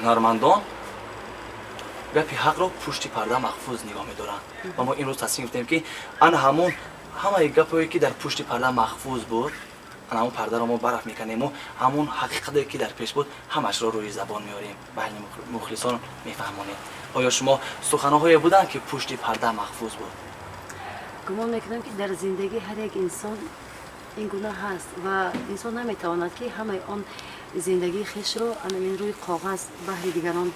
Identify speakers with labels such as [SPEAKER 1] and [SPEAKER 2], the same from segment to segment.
[SPEAKER 1] Ҳунармандон гапи ҳақро пушти парда махфуз нигоҳ медоранд ва мо имрӯз тасмим гирифтем, ки ана ҳамон ҳамаи гапое, ки дар пушти парда махфуз буд, ана ҳамон пардаро мо бараф мекунему ҳамон ҳақиқате, ки дар пеш буд, ҳамашро рӯи забон меорем, байни мухлисон мефаҳмонем. Оё шумо суханҳое буданд, ки пушти парда махфуз буд?
[SPEAKER 2] Гумон мекунам, ки дар зиндагӣ ҳар як инсон ин гуна ҳаст ва инсон наметавонад, ки ҳамаи он зиндагии хешро анамин рӯи коғаз баҳри дигарон,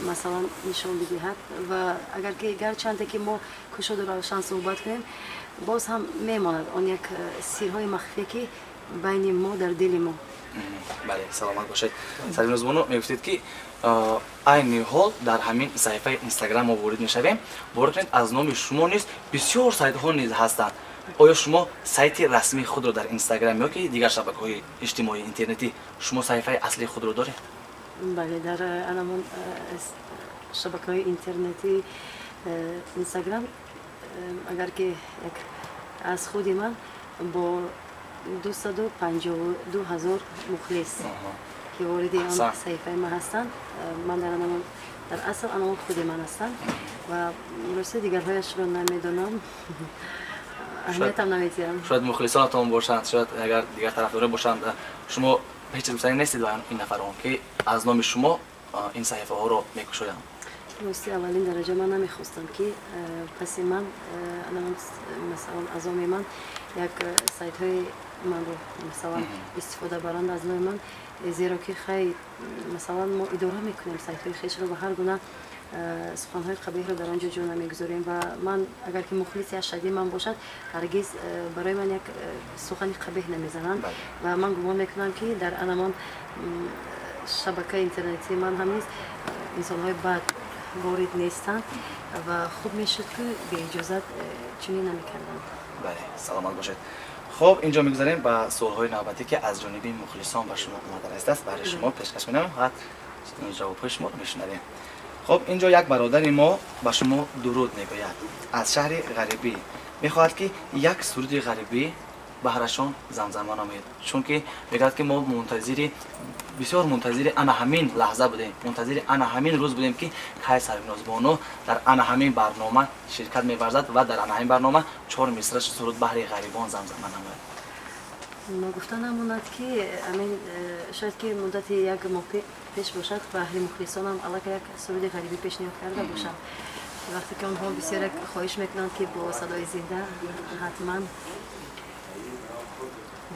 [SPEAKER 2] масалан, нишон бидиҳад. Ва агар ки гарчанде ки мо кушоду равшан суҳбат кунем, боз ҳам мемонад он як сирҳои махфие, ки байни мо, дар дили мо.
[SPEAKER 1] Бале, саломат бошед. Сарвинозбону, мегуфтед, ки айни ҳол дар ҳамин саҳифаи Инстаграм мо ворид мешавем. Бовар кунед, аз номи шумо низ бисёр сайтҳо низ ҳастанд. Оё шумо сайти расмии худро дар Инстаграм ё ки дигар шабакаҳои иҷтимоии интернетӣ, шумо саҳифаи аслии худро доред?
[SPEAKER 2] Бале, дар анамон шабакаҳои интернетӣ, Инстаграм, агар ки як аз худи ман бо 252 000 мухлис, ки вориди он саҳифаи ман ҳастанд, ман дар анамон, дар асл анамон худи ман ҳастанд ва рости дигарҳояшро намедонам, аҳамиятам намедиҳам.
[SPEAKER 1] Шояд мухлисонатон бошанд, шояд агар дигар тарафдоре бошанд. Шумо ҳеҷ чиз гуфтанӣ нестед ба ин нафарон, ки аз номи шумо ин саҳифаҳоро мекушоянд?
[SPEAKER 2] Рости, аввалин дараҷа ман намехостам, ки паси ман, масалан, аз номи ман як сайтҳои манро, масалан, истифода баранд аз номи ман, зеро ки хай, масалан, мо идора мекунем сайтҳои хешро ва ҳар гуна суханҳои қабеҳро дар он ҷо ҷо намегузорем. Ва ман агар ки мухлиси ашаддии ман бошад, ҳаргиз барои ман як сухани қабеҳ намезананд. Ва ман гумон мекунам, ки дар анамон шабакаи интернетии ман ҳам низ инсонҳои бад ворид нестанд ва хуб мешуд, ки беиҷозат чунин намекарданд.
[SPEAKER 1] Бале, саломат бошед. Хуб, инҷо мегузарем ба суолҳои навбатӣ, ки аз ҷониби мухлисон ба шумо омада расидааст. Баҳри шумо пешкаш менамоем ва ҷавобҳои шуморо мешунавем. Хуб, инҷо як бародари мо ба шумо дуруд мегӯяд аз шаҳри ғарибӣ. Мехоҳад, ки як суруди ғарибӣ баҳрашон замзама намоед, чунки мегӯяд, ки мо мунтазири, бисёр мунтазири ана ҳамин лаҳза будем, мунтазири ана ҳамин рӯз будем, ки кай Сарвинозбону дар ана ҳамин барнома ширкат меварзад ва дар ана ҳамин барнома чор мисра суруд баҳри ғарибон замзама намояд.
[SPEAKER 2] Ногуфта намонад, ки амин шояд ки муддати як моҳ пеш бошад, баҳри мухлисонам аллакай як суруди ғарибӣ пешниҳод карда бошам, вақте ки онҳо бисёр як хоҳиш мекунанд, ки бо садои зинда ҳатман.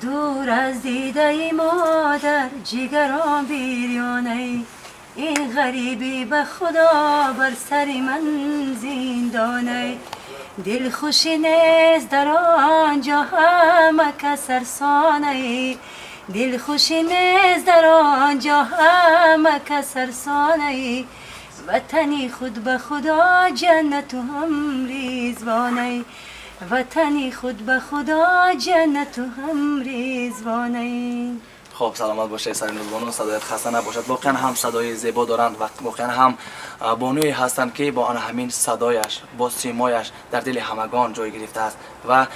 [SPEAKER 2] Дур аз дидаи модар ҷигарон бирёнай, ин ғарибӣ ба худо бар сари ман зиндонай. Дилхушӣ нест дар он ҷо, ҳама кас сарсонай, дилхушӣ нест дар он ҷо, ҳама кас сарсонай. Ватани худ ба худо ҷаннату ҳам ризвонай, ватани худ ба худо ҷаннату ҳам ризвонай.
[SPEAKER 1] Хуб, саломат бошед, Сарвинозбону, садоят хаста набошад. Воқеан ҳам садои зебо доранд ва воқеан ҳам бонуе ҳастанд, ки бо ана ҳамин садояш, бо симояш дар дили ҳамагон ҷой гирифтааст ва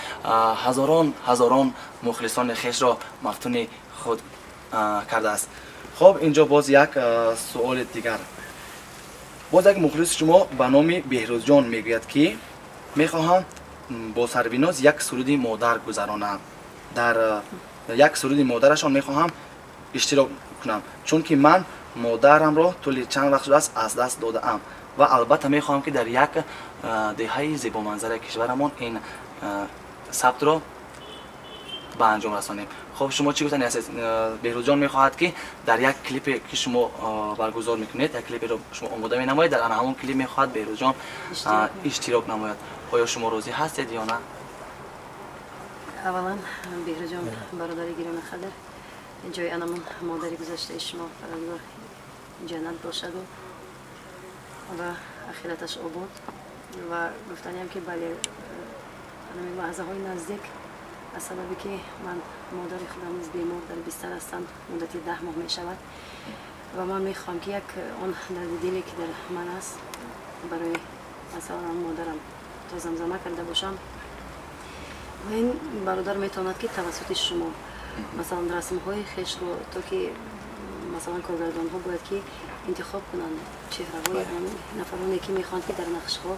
[SPEAKER 1] ҳазорон ҳазорон мухлисони хешро мафтуни худ кардааст. Хуб, инҷо боз як суоли дигар. Боз як мухлиси шумо ба номи Беҳрӯзҷон мегӯяд, ки мехоҳам бо Сарвиноз як суруди модар гузаронам, дар як суруди модарашон мехоҳам иштирок кунам, чунки ман модарамро тӯли чанд вақт шудааст аз даст додаам ва албатта мехоҳам, ки дар як деҳаи зебоманзараи кишварамон ин сабтро ба анҷом расонем. Хуб, шумо чӣ гуфтани ҳастед? Беҳрӯзҷон мехоҳад, ки дар як клипе, ки шумо баргузор мекунед, як клиперо шумо омода менамоед, дар ана ҳамон клип мехоҳад Беҳрӯзҷон иштирок намояд. Оё шумо розӣ ҳастед ё на?
[SPEAKER 2] Аввалан, Беҳрӯҷон, бародари гиромиқадр, ҷои анамон модари гузаштаи шумо, Парвардигор, ҷаннат бошаду ва ахираташ обод. Ва гуфтаниам, ки бале, анами лаҳзаҳои наздик, аз сабабе ки ман модари худам низ бемор дар бистар ҳастанд, муддати 10 моҳ мешавад, ва ман мехоҳам, ки як он дарди диле, ки дар ман аст, барои, масалан, модарам то замзама карда бошам. Ва ин бародар метавонад, ки тавассути шумо, масалан, расмҳои хешро, то ки, масалан, коргардонҳо бояд ки Интихоб кунанд чеҳраҳои нафароне, ки мехоҳанд, ки дар нақшҳо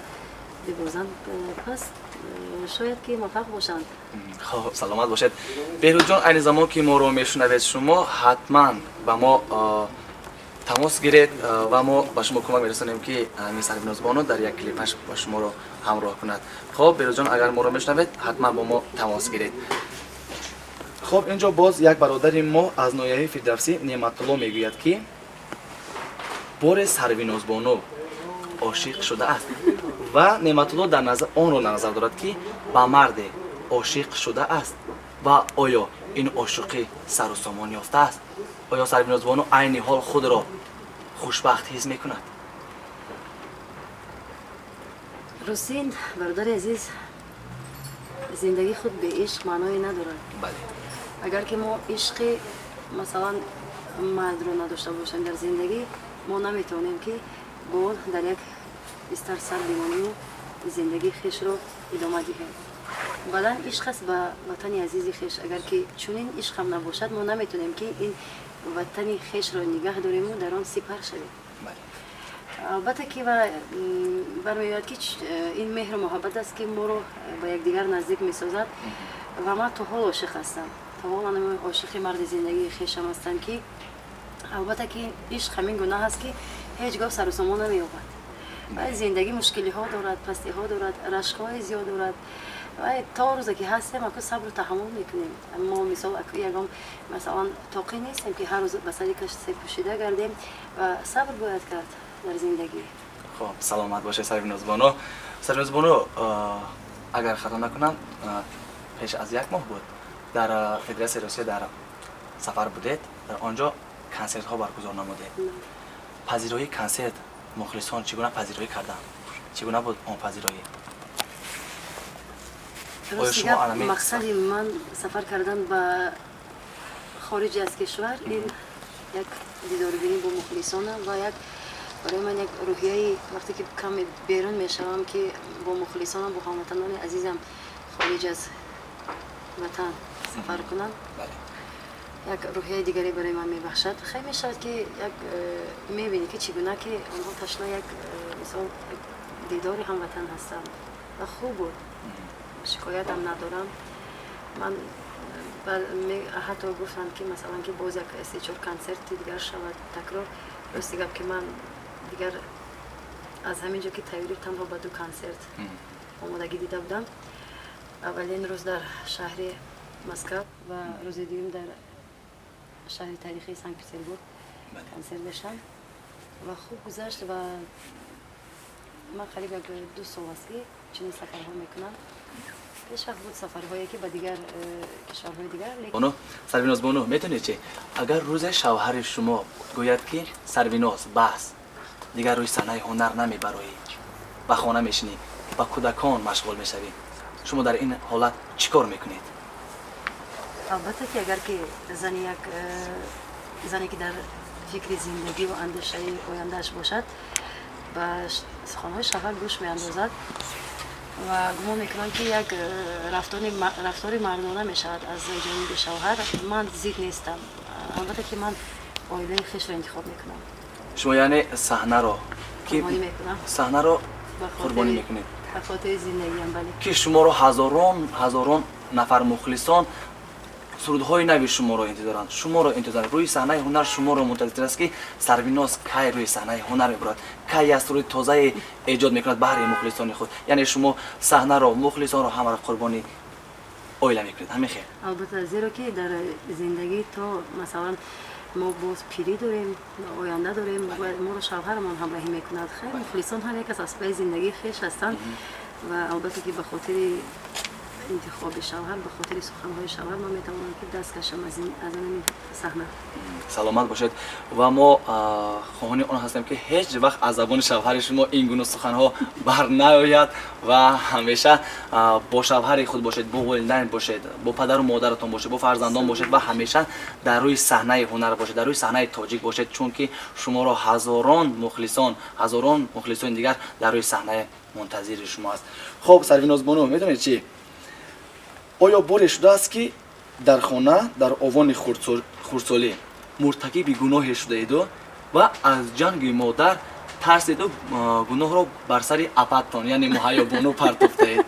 [SPEAKER 2] бибозанд, пас шояд ки муваффақ бошанд.
[SPEAKER 1] Хоб, саломат бошед, Беҳрӯзҷон. Айни замон ки моро мешунавед, шумо ҳатман ба мо тамос гиред ва мо ба шумо кӯмак мерасонем, ки ҳамин Сарвинозбону дар як клипаш ба шуморо ҳамроҳ кунад. Хоб, Беҳрӯзҷон, агар моро мешунавед, ҳатман бо мо тамос гиред. Хоб, инҷо боз як бародари мо аз ноҳияи Фирдавсӣ, Неъматулло, мегӯяд, ки боре Сарвинозбону ошиқ шудааст ва Неъматулло дар назар онро дар назар дорад, ки ба марде ошиқ шудааст ва оё ин ошиқӣ сару сомон ёфтааст? Оё Сарвинозбону айни ҳол худро хушбахт ҳис мекунад?
[SPEAKER 2] Ростин, бародари азиз, зиндагӣ худ беишқ маъное надорад. Агар ки мо ишқи, масалан, мардро надошта бошем дар зиндагӣ, мо наметавонем, ки бо он дар як бистар сар бимониму зиндагии хешро идома диҳем. Баъдан ишқ аст ба ватани азизи хеш. Агар ки чунин ишқам набошад, мо наметавонем, ки ин ватани хешро нигаҳ дориму дар он сипар шавем. Албатта ки ва бармеояд, ки ин меҳру муҳаббат аст, ки моро ба якдигар наздик месозад. Ва ман то ҳол ошиқ ҳастам, то ҳол ман ошиқи марди зиндагии хешам ҳастам, ки албатта ки ишқ ҳамин гуна ҳаст, ки ҳеҷ гоҳ сару сомон намеёбад. Ва зиндагӣ мушкилиҳо дорад, пастиҳо дорад, рашкҳои зиёд дорад. Ва то рӯзе ки ҳастем, аку сабру таҳаммул мекунем. Мо мисол аку ягон, масалан, тоқӣ нестем, ки ҳар рӯз ба сари касе пӯшида гардем, ва сабр бояд кард дар зиндагӣ.
[SPEAKER 1] Хоб, саломат бошед, Сарвинозбону. Сарвинозбону, агар хато накунам, пеш аз як моҳ буд, дар Федератсияи Русия дар сафар будед, дар он ҷо консертҳо баргузор намудед. Пазироии консерт, мухлисон чӣ гуна пазироӣ карданд? Чӣ гуна буд он пазироӣ? Оё
[SPEAKER 2] Рости
[SPEAKER 1] шумо
[SPEAKER 2] гап, мақсади ман сафар кардан ба хориҷи аз кишвар ин як дидорбинӣ бо мухлисонам ва як барои ман як рӯҳияи, вақте ки каме берун мешавам, ки бо мухлисонам, бо ҳамватанони азизам хориҷ аз ватан сафар кунам, як рӯҳияи дигаре барои ман мебахшад. Хеле мешавад, ки як мебинӣ, ки чӣ гуна ки онҳо ташна як мисол як дидори ҳамватан ҳастанд. Ва хуб буд, шикоятам надорам ман. Ҳатто гуфтанд, ки масалан, ки боз як се-чор консерти дигар шавад такрор. Рости гап, ки ман дигар аз ҳамин ҷо ки тайёрӣ танҳо ба ду консерт омодагӣ дида будам: аввалин рӯз дар шаҳри Москав ва рӯзи дуюм дар шаҳри таърихии Санкт Петербург консерт доштам. Ва хуб гузашт. Ва ман қариб як 2 сол аст, ки чунин сафарҳо мекунам. Пеш вақт буд сафарҳое, ки ба дигар кишварҳои дигар.
[SPEAKER 1] Бону, Сарвиноз бону, метонед чи, агар рӯзе шавҳари шумо гӯяд, ки Сарвиноз, бас, дигар рӯи саҳнаи ҳунар намебароӣ, ба хона мешинӣ, ба кӯдакон машғул мешавӣ, шумо дар ин ҳолат чӣ кор мекунед?
[SPEAKER 2] Албатта ки агар ки зани як зане, ки дар фикри зиндагӣ ва андешаи ояндааш бошад, ба суханҳои шавҳар гӯш меандозад. Ва гумон мекунам, ки як рафтори мардона мешавад аз ҷониби шавҳар. Ман зид нестам. Албатта ки ман оилаи хешро интихоб мекунам.
[SPEAKER 1] Шумо яъне саҳнаро ки
[SPEAKER 2] Қурбонӣ мекунам.
[SPEAKER 1] Саҳнаро
[SPEAKER 2] Ба
[SPEAKER 1] қурбонӣ мекунед?
[SPEAKER 2] Ба хотири зиндагиам, бале.
[SPEAKER 1] Ки шуморо ҳазорон ҳазорон нафар мухлисон сурудҳои нави шуморо интизоранд, шуморо интизоранд, рӯи саҳнаи ҳунар шуморо мунтазир аст, ки Сарвиноз кай рӯи саҳнаи ҳунар мебурад, кай як суруди тозае эҷод мекунад баҳри мухлисони худ. Яъне шумо саҳнаро, мухлисонро, ҳамаро қурбони оила мекунед, ҳамин хел?
[SPEAKER 2] Албатта, зеро ки дар зиндагӣ то, масалан, мо боз пирӣ дорем, оянда дорем, моро шавҳарамон ҳамроҳӣ мекунад. Хеле мухлисон ҳам як аз асбаи зиндагии хеш ҳастанд. Ва албатта ки ба хотири интихоби шавҳар, ба хотири суханҳои шавҳар ман метавонам, ки даст кашам аз ҳамин саҳна.
[SPEAKER 1] Саломат бошед. Ва мо хоҳони он ҳастем, ки ҳеҷ вақт аз забони шавҳари шумо ин гуна суханҳо бар наояд ва ҳамеша бо шавҳари худ бошед, бо волидайн бошед, бо падару модаратон бошед, бо фарзандон бошед ва ҳамеша дар рӯи саҳнаи ҳунар бошед, дар рӯи саҳнаи тоҷик бошед, чунки шуморо ҳазорон мухлисон, ҳазорон мухлисони дигар дар рӯи саҳнаи мунтазири шумо аст. Хоб, Сарвиноз бону, медонед чӣ, оё боре шудааст, ки дар хона дар овони хурдсолӣ муртакиби гуноҳе шудаеду Ва аз ҷанги модар тарсиду гуноҳро бар сари апатон, яъне Муҳайёбону, партофтаед.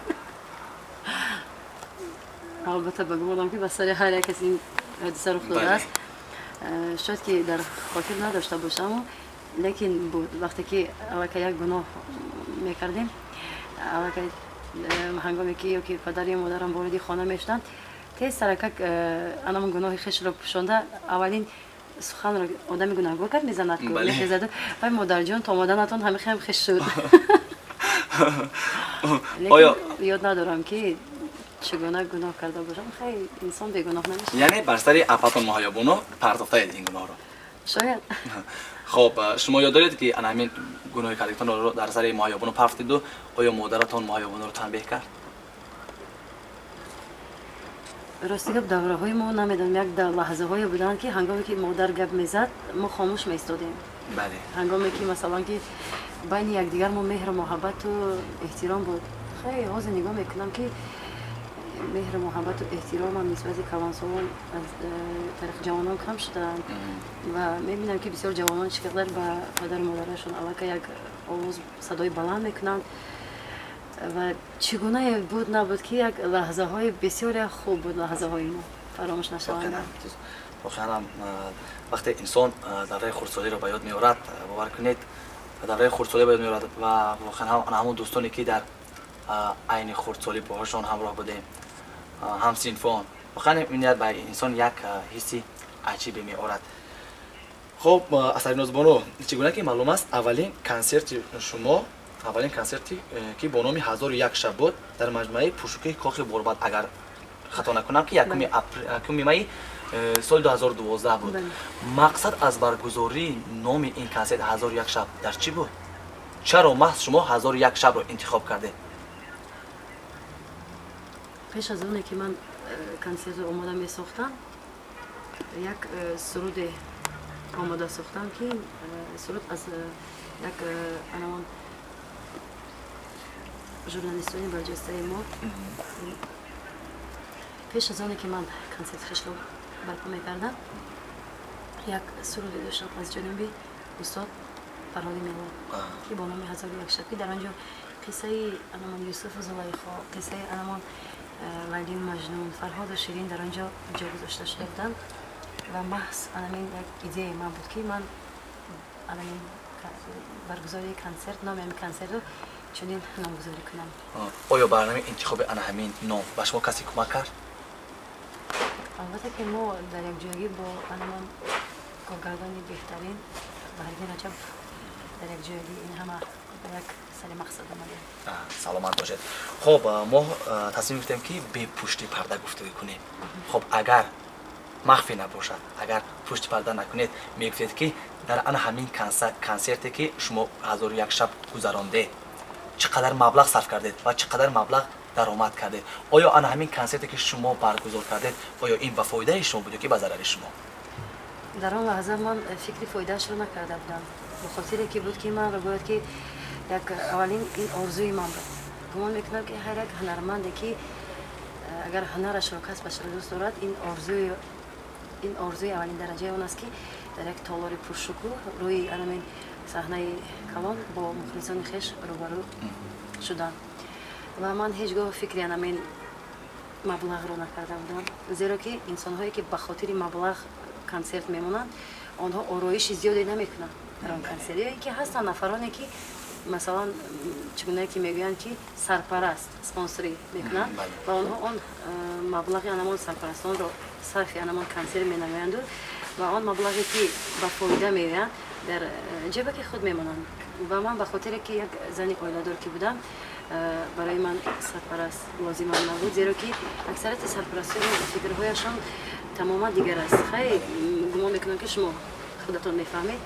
[SPEAKER 2] Албатта, ба гумонам, ки ба сари ҳар як кас ин ҳодиса рух додааст. Шояд ки дар хотир надошта бошаму, лекин буд. Вақте ки аллакай як гуноҳ мекардем, аллакай ҳангоме ки ёки падар ё модарам вориди хона мешуданд, тез саракак анамон гуноҳи хешро пӯшонда, аввалин суханро одами гунаҳгор гап мезанад, мехезаду: «Вай, модарҷон, то омаданатон ҳамихем хеш шуд».
[SPEAKER 1] Оё
[SPEAKER 2] Ёд надорам, ки чӣ гуна гуноҳ карда бошам. Хай, инсон бегуноҳ намешавад.
[SPEAKER 1] Яъне бар сари апатон Муҳайёбону партофтаед ин гуноҳро?
[SPEAKER 2] Шояд.
[SPEAKER 1] Хоб, шумо ёд доред, ки ана ҳамин гуноҳи кардагитонро дар сари Муҳайёбону партофтиду оё модаратон Муҳайёбонуро танбеҳ кард?
[SPEAKER 2] Рости гап, давраҳои мо, намедонам, як лаҳзаҳое буданд, ки ҳангоме ки модар гап мезад, мо хомӯш меистодем. Ҳангоме ки, масалан, ки байни якдигар мо меҳру муҳаббату эҳтиром буд. Хай, ҳозир нигоҳ мекунам, ки меҳру муҳаббату эҳтиромам нисбати калонсолон аз тариқи ҷавонон кам шудаанд ва мебинам, ки бисёр ҷавонон чӣ қадар ба падару модарашон аллакай як овоз, садои баланд мекунанд. Ва чӣ гунае буд, набуд, ки як лаҳзаҳои бисёре хуб буд, лаҳзаҳои мо фаромӯш нашаванда.
[SPEAKER 1] Воқеан, вақте инсон давраи хурдсолиро ба ёд меорад, бовар кунед, давраи хурдсолӣ ба ёд меорад ва воқеан ҳам ҳамон дӯстоне, ки дар айни хурдсолӣ боҳошон ҳамроҳ будем, ҳамсинфон, воқеан ин ба инсон як ҳисси аҷибе меорад. Хуб, Асаринозбону, чӣ гуна ки маълум аст, аввалин консерти шумо, аввалин консерти, ки бо номи «1001 шаб» буд, дар маҷмӯаи пуршукӯҳи Кохи Борбад, агар хато накунам, ки 1 майи соли 2012 буд. Мақсад аз баргузории номи ин консерт «1001 шаб» дар чӣ буд? Чаро маҳз шумо «1001 шабро» интихоб кардед?
[SPEAKER 2] Пеш аз оне ки ман консертро омода месохтам, як суруде омода сохтам, ки суруд аз як анамон журналистони барҷастаи мо. Пеш аз оне ки ман консерт хешро барпо мекардам, як суруде доштам аз ҷониби устод Фарҳоди Мелод, ки бо номи «1001 шаб», ки дар он ҷо қиссаи анамон Юсуфу Зулайхо, қиссаи анамон Лайлию Маҷнун, Фарҳоду Ширин дар он ҷо ҷо гузошта шуда буданд. Ва маҳз анамин як идеяи ман буд, ки ман анамин баргузории консерт, номи ҳамин консертро чунин номгузорӣ кунам.
[SPEAKER 1] Оё барномаи интихоби ана ҳамин ном ба шумо касе кӯмак кард?
[SPEAKER 2] Албатта, ки мо дар якҷоягӣ бо анамон коргардони беҳтарин Баҳриддин Раҷабов дар якҷоягӣ ин ҳама ба як сари мақсад омадем.
[SPEAKER 1] Саломат бошед. Хуб, мо тасмим гирифтем, ки бе пушти парда гуфтугӯ кунем. Хуб, агар махфӣ набошад, агар пушти парда накунед, мегуфтед, ки дар ана ҳамин консерте, ки шумо «1001 шаб» гузарондед, чӣ қадар маблағ сарф кардед ва чӣ қадар маблағ даромад кардед? Оё ана ҳамин консерте, ки шумо баргузор кардед, оё ин ба фоидаи шумо буд ё ки ба зарари шумо?
[SPEAKER 2] Дар он лаҳза ман фикри фоидаашро накарда будам, ба хотире ки буд, ки манро бояд ки як аввалин ин орзуи ман буд. Гумон мекунам, ки ҳар як ҳунарманде, ки агар ҳунарашро, касбашро дӯст дорад, ин орзуи аввалин дараҷаи он аст, ки дар як толори пуршукӯҳ, рӯи анамин саҳнаи калон бо мухлисони хеш рӯбарӯ шудан. Ва ман ҳеҷ гоҳ фикри анамин маблағро накарда будам, зеро ки инсонҳое, ки ба хотири маблағ консерт мемонанд, онҳо ороиши зиёде намекунанд дар он консерт. Ё ин ки ҳастанд нафароне, ки масалан, чӣ гунае ки мегӯянд, ки сарпараст, спонсорӣ мекунанд ва онҳо он маблағи анамон сарпарастонро сарфи анамон консерт менамоянду ва он маблағе, ки ба фоида меоянд, дар ҷебаки худ мемонанд. Ва ман ба хотире ки як зани оиладор ки будам, барои ман сарпараст лозимам набуд, зеро ки аксарияти сарпарастон фикрҳояшон тамоман дигар аст. Хай, гумон мекунам, ки шумо худатон мефаҳмед.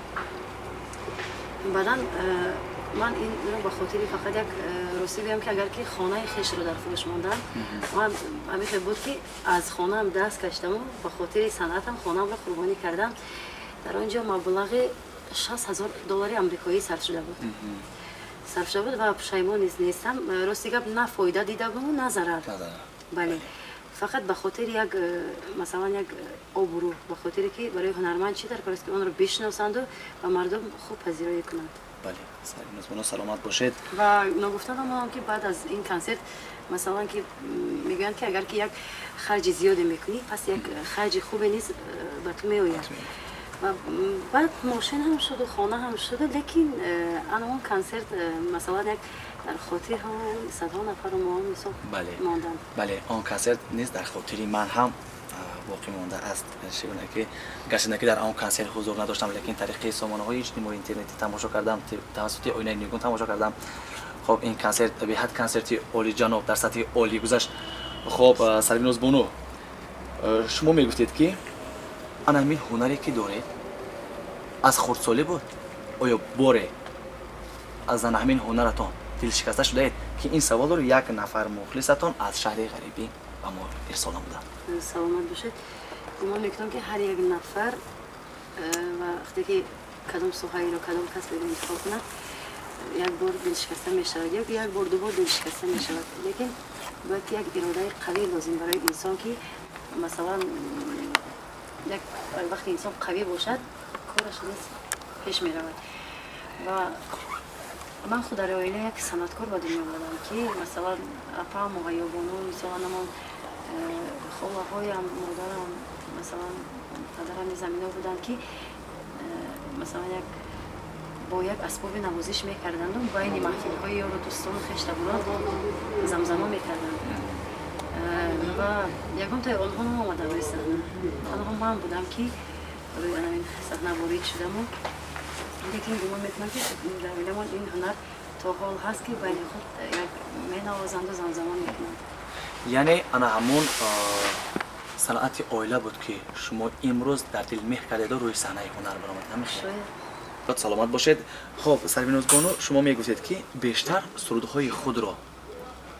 [SPEAKER 2] Баъдан ман инро ба хотири фақат як ростӣ гӯям, ки агар ки хонаи хешро дар фурӯш мондам, ман ҳамихел буд, ки аз хонаам даст каштаму ба хотири санъатам хонаамро қурбонӣ кардам. Дар он ҷо маблағи 60 000 доллари амрикоӣ сарф шуда буд ва пушаймон низ нестам. Рости гап, на фоида дида будам, на зарар. Бале. Фақат ба хотири як, масалан, як обрӯ, ба хотире ки барои ҳунарманд чӣ дар кор аст, ки онро бишиносанду ва мардум хуб пазироӣ кунанд.
[SPEAKER 1] Бале, Сарвиноз, саломат бошед.
[SPEAKER 2] Ва ногуфта намонам, ки баъд аз ин консерт, масалан, ки мегӯянд, ки агар ки як харҷи зиёде мекунӣ, пас як харҷи хубе низ ба ту меояд. Ва баъд мошин ҳам шуду, хона ҳам шуду, лекин ана он консерт, масалан, як дар хотирҳо садҳо нафару мо мисол монданд.
[SPEAKER 1] Бале, он консерт низ дар хотири ман ҳам боқӣ мондааст. Чигуна ки гарчанде ки дар он консерт ҳузур надоштам, лекин тариқи сомонаҳои иҷтимоии интернетӣ тамошо кардам, тавассути оинаи нигун тамошо кардам. Хоб, ин консерт беҳад консерти олиҷаноб, дар сатҳи олӣ гузашт. Хоб, Сарвиноз бону, шумо мегуфтед, ки ана ҳамин ҳунаре ки доред, аз хурдсолӣ буд. Оё боре аз ана ҳамин ҳунаратон дилшикаста шудаед, ки ин саволро як нафар мухлисатон аз шаҳри ғарибӣ ба мо ирсол намуданд?
[SPEAKER 2] Саломат бошед. Гумон мекунам, ки ҳар як нафар вақте ки кадом соҳаеро, кадом касберо интихоб кунад, як бор дилшикаста мешавад ё як бор, ду бор дилшикаста мешавад, лекин бояд ки як иродаи қавӣ лозим барои инсон, ки масалан, як вақте инсон қавӣ бошад, кораш низ пеш меравад. Ва ман худ дар оила як санъаткор ба дунё омадам, ки масалан, апам, Муҳайёбону, мисолан, ҳамон холаҳоям, модарам, масалан, падарам низ ҳамино буданд, ки масалан, як бо як асбоби навозиш мекарданду байни маҳфилҳои ёру дӯстону хештабурон замзама мекарданд. Ва ягонтаи онҳо наомаданд рӯи саҳна, танҳо ман будам, ки рӯи ҳамин саҳна ворид шудаму. Лекин гумон мекунам, ки дар оиламон ин ҳунар то ҳол ҳаст, ки байни худ як менавозанду замзама мекунанд.
[SPEAKER 1] Яъне ана ҳамон санъати оила буд, ки шумо имрӯз дар дил меҳр кардеду рӯи саҳнаи ҳунар баромад.
[SPEAKER 2] Шояд.
[SPEAKER 1] Саломат бошед. Хоб, Сарвиноз бону, шумо мегуфтед, ки бештар сурудҳои худро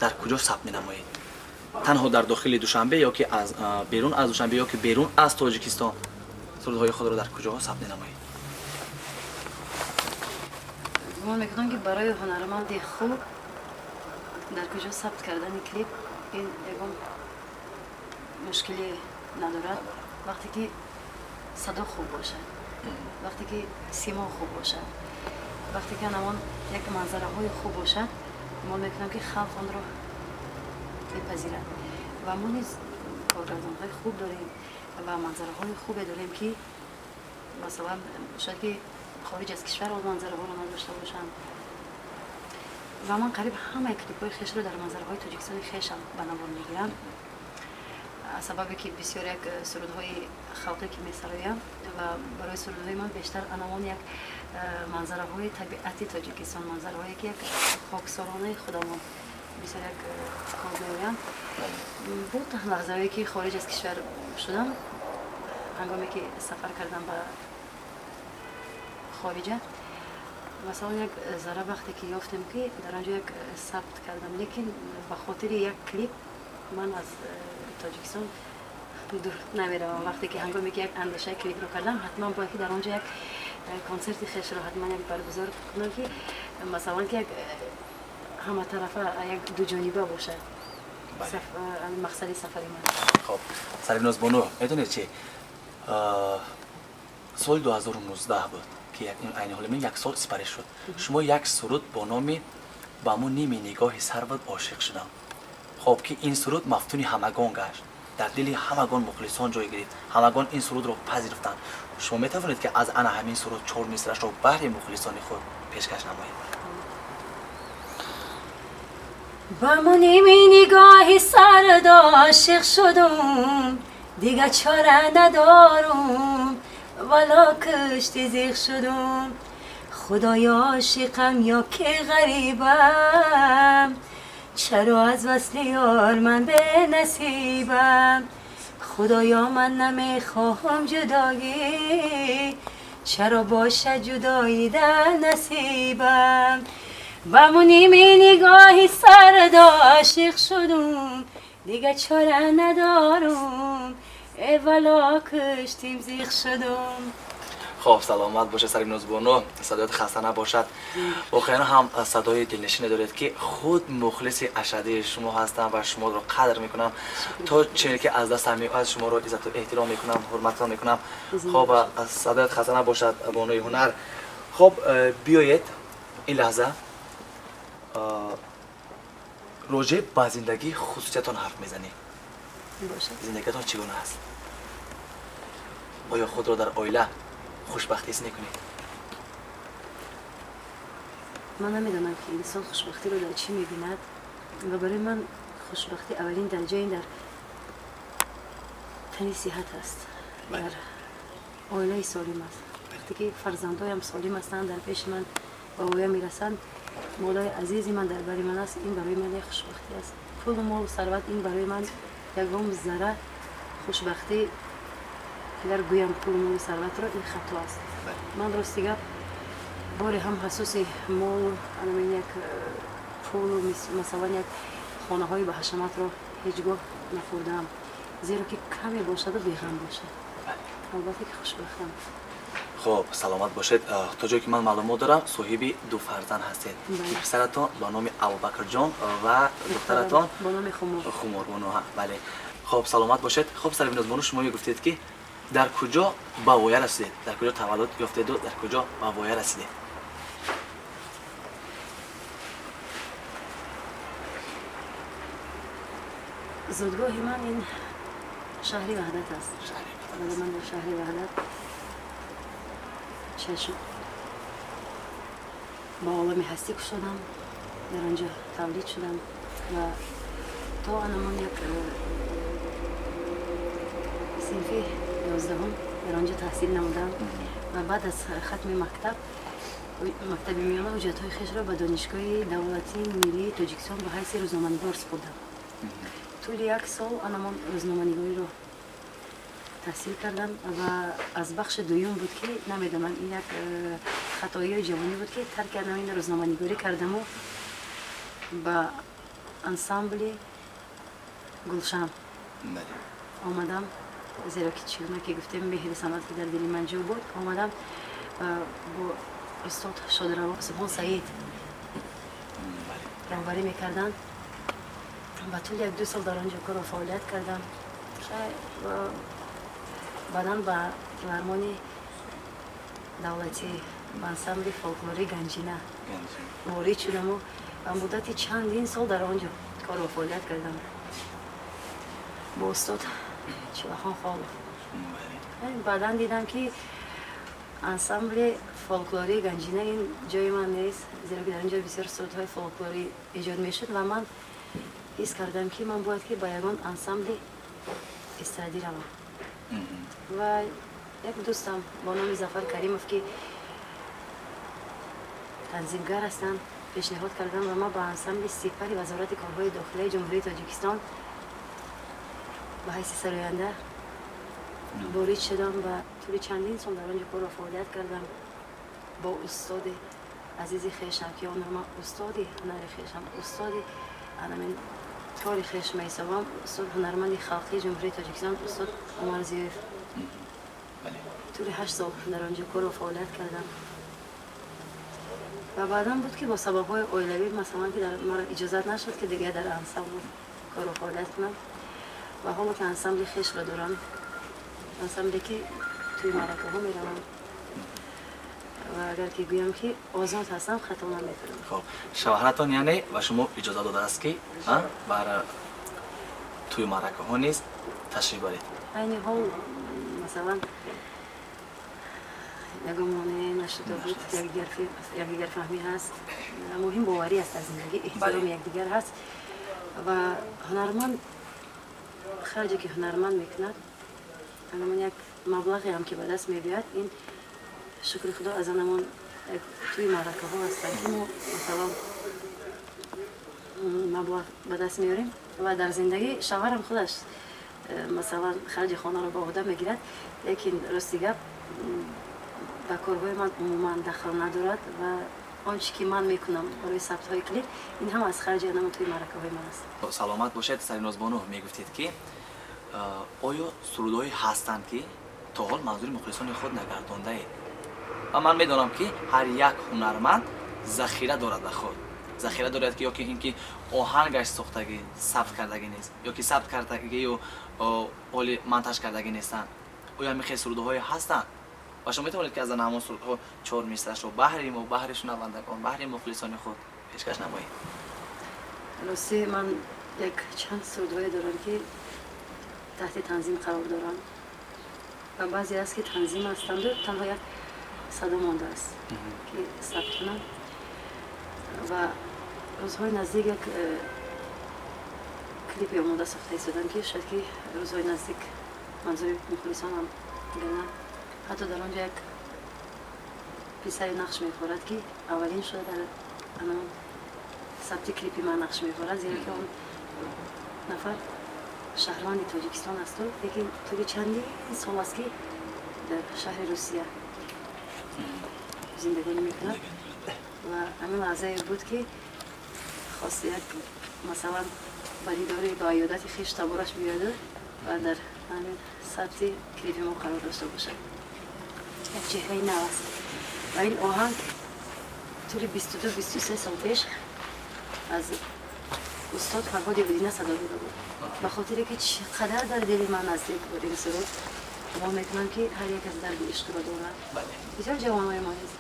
[SPEAKER 1] дар куҷо сабт менамоед? Танҳо дар дохили Душанбе ё ки аз берун аз Душанбе ё ки берун аз Тоҷикистон сурудҳои худро дар куҷоҳо сабт менамоед?
[SPEAKER 2] Гумон мекунам, ки барои ҳунарманди хуб дар куҷо сабт кардани клип ин ягон мушкиле надорад. Вақте ки садо хуб бошад, вақте ки симо хуб бошад, вақте ки ҳамон як манзараҳои хуб бошад, гумон мекунам, ки халқ онро мепазирад. Ва мо низ коргардонҳои хуб дорем ва манзараҳои хубе дорем, ки масалан, шояд ки хориҷ аз кишвар он манзараҳоро надошта бошанд. Ва ман қариб ҳамаи клипҳои хешро дар манзараҳои Тоҷикистони хешам ба навор мегирам, аз сабабе ки бисёр як сурудҳои халқе ки месароям ва барои сурудҳои ман бештар анавон як манзараҳои табиати Тоҷикистон, манзараҳое ки як хоксоронаи худамон бисёр як кор меоянд. Буд лаҳзаҳое, ки хориҷ аз кишвар шудам. Ҳангоме ки сафар кардам ба хориҷа, масалан, як зара вақте ки ёфтем, ки дар он ҷо як сабт кардам, лекин ба хотири як клип ман аз Тоҷикистон дур намеравам. Вақте ки, ҳангоме ки як андешаи клипро кардам, ҳатман бояд ки дар он ҷо як консерти хешро ҳатман як баргузор кунам, ки масалан, ки як ҳаматарафа, як дуҷониба бошад мақсади сафари ман.
[SPEAKER 1] Хоб, Сарвиноз бону, медонед чи, соли 2019 буд, ки айни ҳоли ман як сол сипарӣ шуд, шумо як суруд бо номи «Ба му ними нигоҳи сарват ошиқ шудам», хоб, ки ин суруд мафтуни ҳамагон гашт, дар дили ҳамагон мухлисон ҷой гирифт, ҳамагон ин сурудро пазируфтанд. Шумо метавонед, ки аз ана ҳамин суруд чор мисрашро баҳри мухлисони худ пешкаш намоед?
[SPEAKER 2] Ба му ними нигоҳи сард ошиқ шудум, дига чора надорум, вало кушти зиқ шудум. Худоё, ошиқам ё ки ғарибам? Чаро аз васли ёр ман бенасибам? Худоё, ман намехоҳам ҷудоӣ, чаро бошад ҷудоӣ дар насибам? Ба му ними нигоҳи сард ошиқ шудум, дига чора надорум, э вало куштим зиқ шудум.
[SPEAKER 1] Хуб, саломат бошед Сарвинозбону, садоят хаста набошад. Воқеан ҳам садои дилнишине доред, ки худ мухлиси ашаддии шумо ҳастам ва шуморо қадр мекунам. То чизе ки аз дастам меояд шуморо иззату эҳтиром мекунам, ҳурматро мекунам. Хуб, садоят хаста набошад, бонуи ҳунар. Хуб, биёед ин лаҳза роҷеъ ба зиндагии хусусиятон ҳарф мезанем. Зиндагиатон чӣ гуна аст? Оё худро дар оила хушбахт ҳис мекунед?
[SPEAKER 2] Ман намедонам, ки инсон хушбахтиро дар чӣ мебинад ва барои ман хушбахтӣ аввалин дараҷа ин дар тани сиҳат аст, дар оилаи солим аст. Вақте ки фарзандоям солим ҳастанд, дар пеши ман ба воя мерасанд, модари азизи ман дар бари ман аст, ин барои ман як хушбахтӣ аст. Пулу молу сарват ин барои ман ягон зарра хушбахтӣ, агар гӯям пулу молу сарватро, ин хато аст. Ман рости гап боре ҳам ҳасуси молу анамин як пулу, масалан, як хонаҳои баҳашаматро ҳеҷ гоҳ нахӯрдаам, зеро ки каме бошаду беғам бошад, албатта ки хушбахтам.
[SPEAKER 1] Хуб, саломат бошед. То ҷое ки ман маълумот дорам, соҳиби ду фарзанд ҳастед, ки писаратон ба номи Абубакрҷон ва духтаратон
[SPEAKER 2] ба номи Хумор.
[SPEAKER 1] Хуморбону, бале. Хуб, саломат бошед. Хуб, Сарвинозбону, шумо мегуфтед, ки дар куҷо ба воя расидед, дар куҷо таваллуд ёфтеду дар куҷо ба воя расидед?
[SPEAKER 2] Зодгоҳи ман ин шаҳри Ваҳдат аст. Ман дар шаҳри Ваҳдат чашм ба олами ҳастӣ кушодам, дар он ҷо тавлид шудам ва то анамон як синфи 11-ум дар он ҷо таҳсил намудам ва баъд аз хатми мактаб, мактаби миёна, ҳуҷҷатҳои хешро ба Донишгоҳи давлатии миллии Тоҷикистон ба ҳайси рӯзноманигор супурдам. Тӯли як сол анамон рӯзноманигориро таҳсил кардам ва аз бахши дуюм буд, ки намедонам, ин як хатоии ҷавонӣ буд, ки тарк кардам ин рӯзноманигорӣ кардаму ба ансамбли Гулшан омадам, зеро ки чӣ гуна ки гуфтем, меҳри санъат ки дар дили ман ҷо буд, омадам бо устод Шодраво Субҳон Саид роҳбарӣ мекарданд ва тӯли як ду сол дар он ҷо кору фаъолият кардам. Баъдан ба филармонии давлатӣ, ба ансамбли фолклории Ганҷина ворид шудаму ва муддати чандин сол дар он ҷо кору фаъолият кардам бо устод Чилахон Холов. Баъдан дидам, ки ансамбли фолклории Ганҷина ин ҷои ман нест, зеро ки дар ин ҷо бисёр сурудҳои фолклорӣ эҷод мешуд ва ман ҳис кардам, ки ман бояд ки ба ягон ансамбли эстрадӣ равам. Ва як дӯстам бо номи Зафар Каримов, ки танзимгар ҳастанд, пешниҳод кардам ва ман ба ансамбли Сипари Вазорати корҳои дохилаи Ҷумҳурии Тоҷикистон ба ҳайси сароянда ворид шудам ва тӯли чандин сол дар он ҷо корро фаъолият кардам бо устоди азизи хешам, ки онро ман устоди ҳунари хешам, устоди анамин кори хеш меҳисобам, устод, ҳунарманди халқии Ҷумҳурии Тоҷикистон, устод Умар Зиёев. Тӯли 8 сол дар он ҷо корро фаъолият кардам ва баъдан буд, ки бо сабабҳои оилавӣ, масалан, ки маро иҷозат нашуд, ки дигар дар ансамбл корро фаъолият кунам. Ва ҳоло ки ансамбли хешро дорам, ансамбле ки тӯи маъракаҳо меравам ва агар ки гӯям, ки озод ҳастам, хато намекунам.
[SPEAKER 1] Хоб, шавҳаратон яъне ба шумо иҷоза додааст, ки бар тӯи маъракаҳо низ ташриф баред?
[SPEAKER 2] Айни ҳол, масалан, ягон монеа нашуда буд, якдигарфаҳмӣ ҳаст. Муҳим боварӣ аст дар зиндагӣ, эҳтироми якдигар ҳаст ва ҳунарманд харҷе ки ҳунарманд мекунад, анамон як маблағе ҳам ки ба даст мебиёяд, ин шукри Худо аз анамон тӯи маъракаҳо ҳастанд, ки мо, масалан, маблағ ба даст меорем. Ва дар зиндагӣ шавҳарам худаш, масалан, харҷи хонаро ба уҳда мегирад, лекин рости гап, ба корҳои ман умуман дахл надорад ва он чи ки ман мекунам барои сабтҳои клип, ин ҳама аз харҷи анамон тӯи маъракаҳои ман аст.
[SPEAKER 1] Саломат бошед, Саринозбону. Мегуфтед, ки оё сурудҳое ҳастанд, ки то ҳол манзури мухлисони худ нагардондаед? Ва ман медонам, ки ҳар як ҳунарманд захира дорад ба худ, захира дорад, ки ё ки ин ки оҳангаш сохтагӣ, сабт кардагӣ нест, ё ки сабт кардагию ҳоли монтаж кардагӣ нестанд. Оё ҳамин хел сурудҳое ҳастанд ва шумо метавонед, ки аз ана ҳамон сурудҳо чор мисрашро баҳри мо, баҳри шунавандагон, баҳри мухлисони худ пешкаш намоед?
[SPEAKER 2] Рости, ман як чанд сурудҳое дорам, ки таҳти танзим қарор доранд, ва баъзе аст, ки танзим ҳастанду танҳо як садо мондааст, ки сабт кунам. Ва рӯзҳои наздик як клипе омода сохта истодам, ки шояд ки рӯзҳои наздик манзури мухлисонам гардад. Ҳатто дар он ҷо як писаре нақш мефорад, ки аввалин шуда дар анон сабти клипи ман нақш мефорад, зеро ки он нафар шаҳрванди Тоҷикистон асту, лекин тӯли чандин сол аст, ки дар шаҳри Русия зиндагонӣ мекунад. Ва ҳамин лаҳзае буд, ки хост як, масалан, ба дидори, ба иёдати хеш табораш биёяду ва дар ҳамин сабти клипи мо қарор дошта бошад. Як чеҳраи нав аст. Ва ин оҳанг тӯли 22-23 сол пеш аз устод Фарҳоди Одина садо дода буд. Ба хотире ки чӣ қадар дар дили ман наздик буд ин суруд, гумон мекунам, ки ҳар як аз дарди ишқро дорад. Бисёр ҷавонҳои мо низ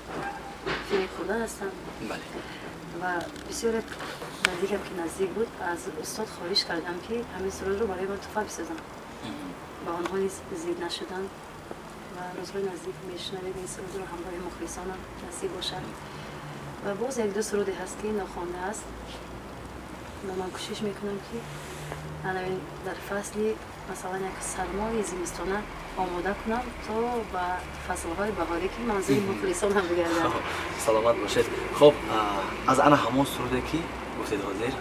[SPEAKER 2] фиреб хӯрда ҳастанд. Ва бисёр як наздикам ки наздик буд, аз устод хоҳиш кардам, ки ҳамин сурудро барои ман туҳфа бисозам. Ба онҳо низ зид нашуданд ва рӯзҳои наздик мешунавед ин сурудро ҳамроҳи мухлисонам, насиб бошад. Ва боз як-ду суруде ҳаст, ки нохонда аст, ва ман кӯшиш мекунам, ки анавин дар фасли, масалан, як сармои зимистона омода кунам, то ба фаслҳои баҳорӣ, ки манзури мухлисонам бигардад.
[SPEAKER 1] Саломат бошед. Хуб, аз ана ҳамон суруде, ки гуфтед ҳозир,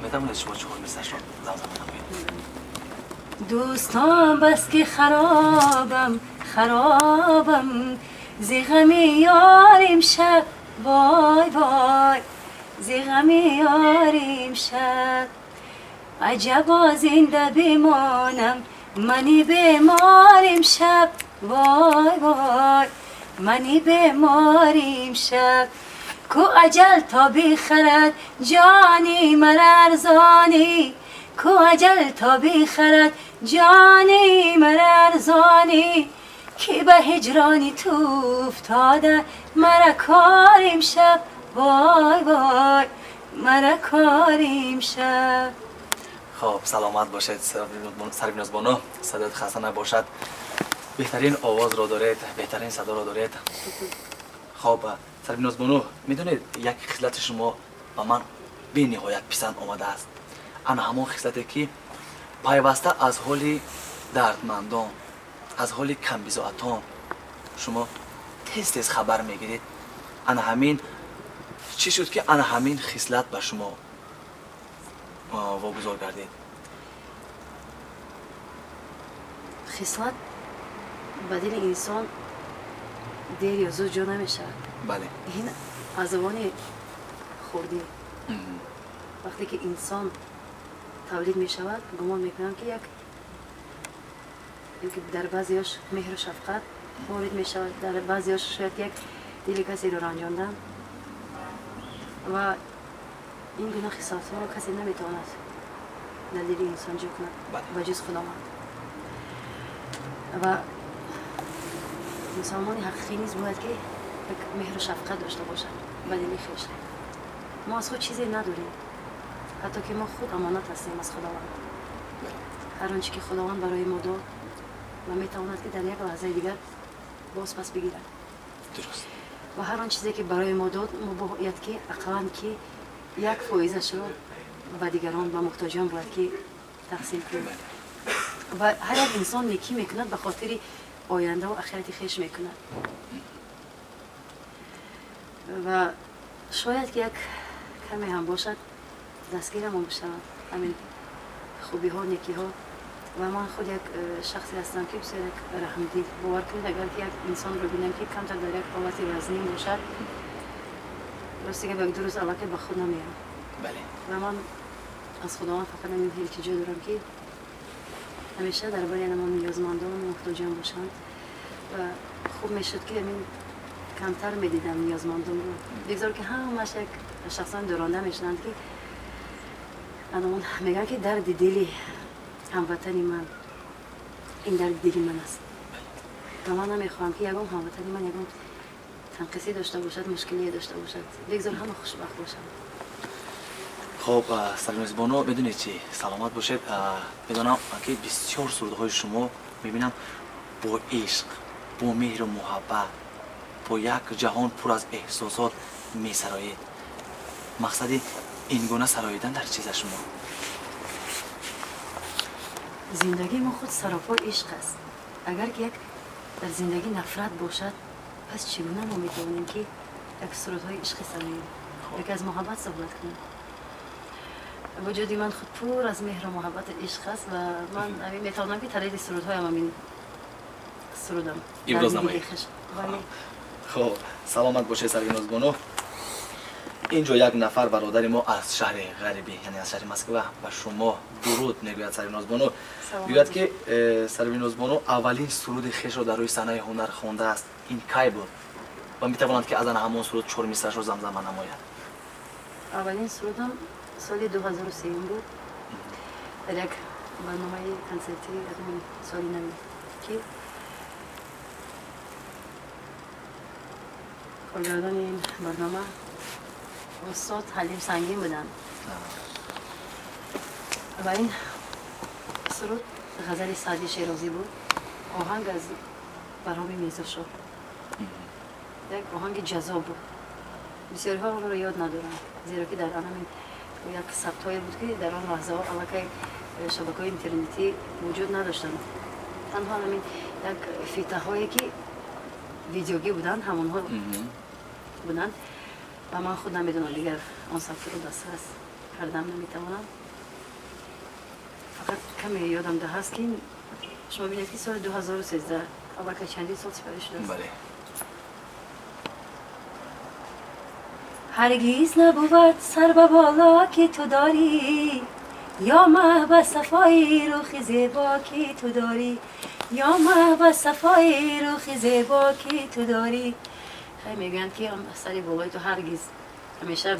[SPEAKER 1] метавонед шумо чор мисрашро замзама намоед?
[SPEAKER 2] Дӯстон, бас ки харобам, харобам зи ғами ёрим шаб, вой, вой, зи ғами ёрим шаб. Аҷабо зинда бимонам мани беморим шаб, вой, вой, мани беморим шаб. Ку аҷал то бихарад ҷони мара арзонӣ, ку аҷал то бихарад ҷони мара арзонӣ, ки ба ҳиҷрони ту уфтода мара корим шаб, вой, вой, мара корим шаб.
[SPEAKER 1] Хоб, саломат бошед, Сарвиноз бону, садоят хаста набошад. Беҳтарин овозро доред, беҳтарин садоро доред. Хоб, Сарвиноз бону, медонед, як хислати шумо ба ман бениҳоят писанд омадааст. Ана ҳамон хислате, ки пайваста аз ҳоли дардмандон, аз ҳоли камбизоатон шумо тез тез хабар мегиред. Ана ҳамин чӣ шуд, ки ана ҳамин хислат ба шумо вогузор гардид?
[SPEAKER 2] Хислат ба дили инсон дер ё зуд ҷо намешавад. Ин аз овони хурдӣ, вақте ки инсон тавлид мешавад, гумон мекунам, ки як ёки дар баъзеёш меҳру шафқат ворид мешавад, дар баъзеёш шояд як дили касеро ранҷондан. Ва ин гуна хислатҳоро касе наметавонад дар дили инсон ҷо кунад, ба ҷуз Худованд. Ва мусалмони ҳақиқӣ низ бояд ки як меҳру шафқат дошта бошад ба дили хеш. Мо аз худ чизе надорем, ҳатто ки мо худ амонат ҳастем аз Худованд. Ҳар он чи ки Худованд барои мо дод ва метавонад, ки дар як лаҳзаи дигар боз пас бигирад. Ва ҳар он чизе ки барои мо дод, мо бояд ки ақаллан ки 1 фоизашро ба дигарон, ба муҳтоҷон бояд ки тақсим кунем. Ва ҳар як инсон некӣ мекунад, ба хотири ояндаву ахирати хеш мекунад. Ва шояд ки як каме ҳам бошад, дастгирамон бишавад ҳамин хубиҳо, некиҳо. Ва ман худ як шахсе ҳастам, ки бисёр як раҳмдил. Бовар кунед, агар ки як инсонро бинам, ки камтар дар як ҳолати вазнин бошад, рости гап, як ду рӯз аллакай ба худ намеям. Ва ман аз Худованд фақат ҳамин илтиҷо дорам, ки ҳамеша дар бари анамон ниёзмандон, муҳтоҷон бошанд ва Хуб мешуд, ки ҳамин камтар медидам ниёзмандонро. Бигзор, ки ҳамаш як шахсон дуронда мешунанд, ки анон мегӯянд, ки дарди дили ҳамватани ман ин дарди дили ман аст ва ман намехоҳам, ки ягон ҳамватани ман ягон танқисӣ дошта бошад, мушкилие дошта бошад. Бигзор ҳама хушбахт бошанд.
[SPEAKER 1] Хоб, Сарвинозбону, медонед чӣ, саломат бошед. Медонам, ки бисёр сурудҳои шумо мебинам бо ишқ, бо меҳру муҳаббат, бо як ҷаҳон пур аз эҳсосот месароед. Мақсади ин гуна сароидан дар чиз аст шумо?
[SPEAKER 2] Зиндагии мо худ саропо ишқ аст. Агар ки як дар зиндагӣ нафрат бошад, пас чӣ гуна мо метавонем, ки як сурудҳои ишқӣ сароем, яке аз муҳаббат суҳбат кунем? Вуҷуди ман худ пур аз меҳру муҳаббату ишқ аст ва ман ҳамин метавонам, ки тариқи сурудҳоям ҳамин сурудам
[SPEAKER 1] иброз намоед. Хоб, саломат бошед, Сарвинозбону. Инҷо як нафар бародари мо аз шаҳри ғарибӣ, яъне аз шаҳри Москва, ба шумо дуруд мегӯяд, Сарвинозбону. Мегӯяд, ки Сарвинозбону аввалин суруди хешро дар рӯи саҳнаи ҳунар хондааст. Ин кай буд ва метавонад, ки аз ана ҳамон суруд чор мисрашро замзама намояд?
[SPEAKER 2] Аввалин сурудам соли 2003 буд, дар як барномаи консертии соли навӣ, ки коргардони ин барнома устод Ҳалим Сангин буданд ва ин суруд ғазали Саъди Шерозӣ буд, оҳанг аз Барҳоми Мирзошоҳ. Як оҳанги ҷаззоб буд. Бисёриҳо онро ёд надоранд, зеро ки дар анамин як сабтҳое буд, ки дар он лаҳзаҳо аллакай шабакаҳои интернетӣ вуҷуд надоштанд. Танҳо ҳамин як фитаҳое, ки видеогӣ буданд, ҳамонҳо буданд ва ман худ намедонам, дигар он сабтро дастрас кардам наметавонам. Фақат каме ёдам да ҳаст, ки шумо бинед, ки соли 2013, аллакай чандин сол сипарӣ шудааст. Ҳаргиз набувад сар ба боло, ки ту дорӣ, ё маҳ ба сафои рухи зебо, ки ту дорӣ, ё маҳ ба сафои рухи зебо, ки ту дорӣ. Хай, мегӯянд, ки сари болои ту ҳаргиз ҳамеша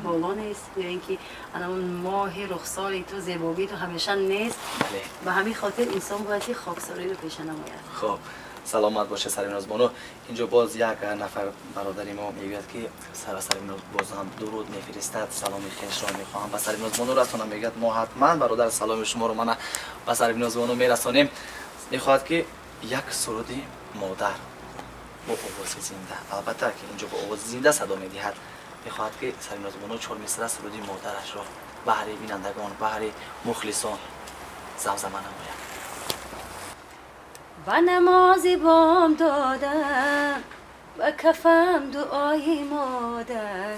[SPEAKER 2] боло нест, ё ин ки анамон моҳи рухсори ту, зебогии ту ҳамеша нест. Ба ҳамин хотир инсон бояд, ки хоксориро пеша намояд.
[SPEAKER 1] Хоб, саломат бошед, Сарвинозбону. Инҷо боз як нафар бародари мо мегӯяд, ки ба Сарвиноз боз ҳам дуруд мефиристад, саломи хешро мехоҳам ба Сарвинозбону расонам, мегӯяд. Мо ҳатман, бародар, саломи шуморо мана ба Сарвинозбону мерасонем. Мехоҳад, ки як суруди модар бо овози зинда, албатта, ки инҷо бо овози зинда садо медиҳад, мехоҳад, ки Сарвинозбону чор мисра суруди модарашро баҳри бинандагон, баҳри мухлисон замзама намояд.
[SPEAKER 2] Ба намози бом додам, ба кафам дуои модар,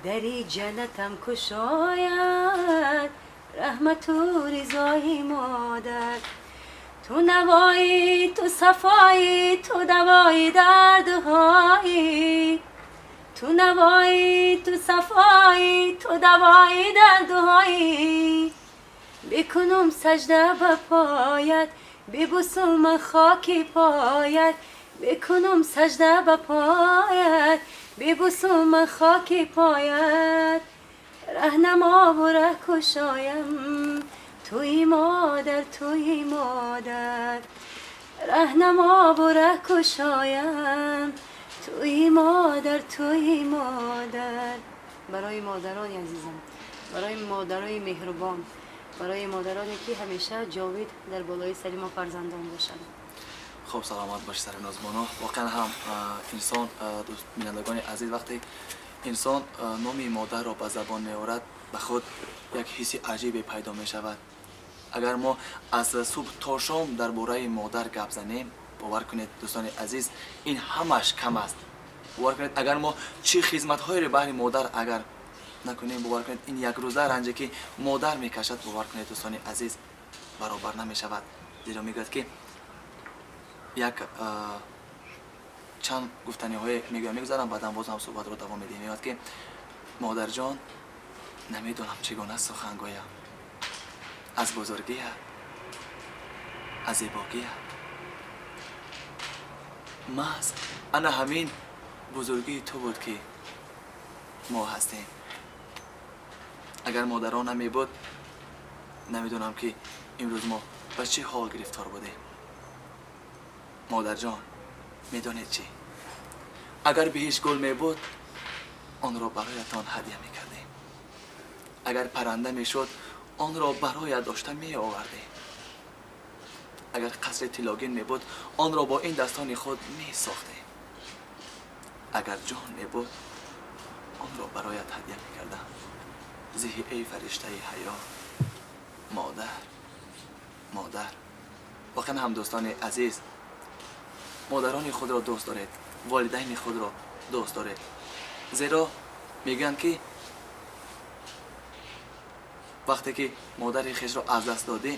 [SPEAKER 2] дари ҷаннатам кушояд раҳмату ризои модар. Ту навоӣ, ту сафоӣ, ту давои дардҳоӣ, ту навоӣ, ту сафоӣ, ту давои дардҳоӣ. Бикунум сажда ба поят, бибусум ман хоки поят, бикунум сажда ба поят, бибусум ман хоки поят. Раҳнамову раҳкушоям туи модар, туи модар, раҳнамову раҳкушоям туи модар, туи модар. Барои модарони азизам, барои модарои меҳрубон, барои модароне, ки ҳамеша ҷовид дар болои сари мо фарзандон бошанд.
[SPEAKER 1] Хуб, саломат бошед, Сарвинозбону. Воқеан ҳам инсон, бинандагони азиз, вақте инсон номи модарро ба забон меорад, ба худ як ҳисси аҷибе пайдо мешавад. Агар мо аз субҳ то шом дар бораи модар гап занем, бовар кунед, дӯстони азиз, ин ҳамаш кам аст. Бовар кунед, агар мо чӣ хизматҳоеро баҳри модар агар накунем, бовар кунед, ин якрӯза ранҷе, ки модар мекашад, бовар кунед, дӯстони азиз, баробар намешавад. Зеро мегӯяд, ки як чанд гуфтаниҳое мегӯям, мегузарам, баъдан боз ҳам суҳбатро давом медиҳем. Мегӯяд, ки модарҷон, намедонам, чӣ гуна сухан гӯям аз бузургият, аз зебогият. Маҳз ана ҳамин бузургии ту буд, ки мо ҳастем. Агар модарон намебуд, намедонам, ки имрӯз мо ба чӣ ҳол гирифтор будем. Модарҷон, медонед чӣ? Агар биҳишт гул мебуд, онро бароятон ҳадя мекардем. Агар парранда мешуд, онро бароят дошта меовардем. Агар қасри тиллогин мебуд, онро бо ин дастони худ месохтем. Агар ҷон мебуд, онро бароят ҳадя мекардам. Зиҳи эй фариштаи ҳаёт, модар, модар. Воқеан ҳам, дӯстони азиз, модарони худро дӯст доред, волидайни худро дӯст доред, зеро мегӯянд, ки вақте ки модари хешро аз даст додӣ,